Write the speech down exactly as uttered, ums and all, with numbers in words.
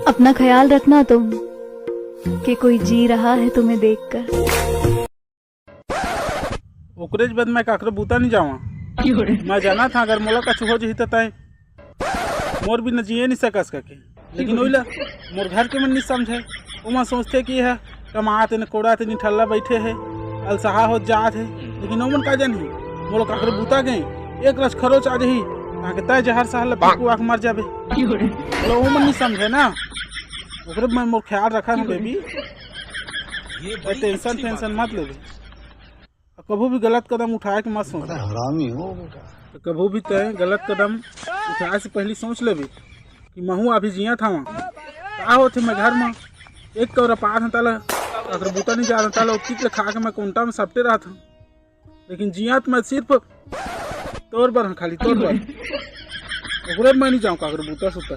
अपना ख्याल रखना तुम, कि कोई जी रहा है तुम्हें देखकर। ओकरेच बद मैं काकरो बूता नहीं जावा। मैं जाना था, अगर मोला कुछ हो जही त तय मोर बिना जिए नहीं सकस कके। लेकिन ओइला मोर घर के मन नहीं समझे। ओमा सोचते कि यह कमात हे, न कोड़ात हे, निठल्ला बैठे हे, अलसहा हो जात हे। लेकिन ओमन का जानही, मोला काकरो बूता गए, एक रस खरोच आ जही, ताकि तय जहर सहल ल पिकुआ के मर जाबे। बोलो, ओमन नहीं समझे ना, ओकरे मैं मोर ख्याल रखा हम बेबी। ये टेंशन फेंशन मत लेबे। कभू भी गलत कदम उठाए के मत सोच। बड़ा हरामी हो बेटा। तो कभू भी तय गलत कदम उठाए से पहले सोच लेबे कि महू अभी जियत हवा। का होथे मैं घर में एक कौरा पात हंता ला, अगर बूता नहीं जात हंता ला, उतिक ले खा के मैं कोंटा में सपटे रहत हूँ। लेकिन जियत मैं सिर्फ तोर बर हूँ, खाली तोर बर। ओकरे मैं नहीं जाऊँ काकर बूता सुता।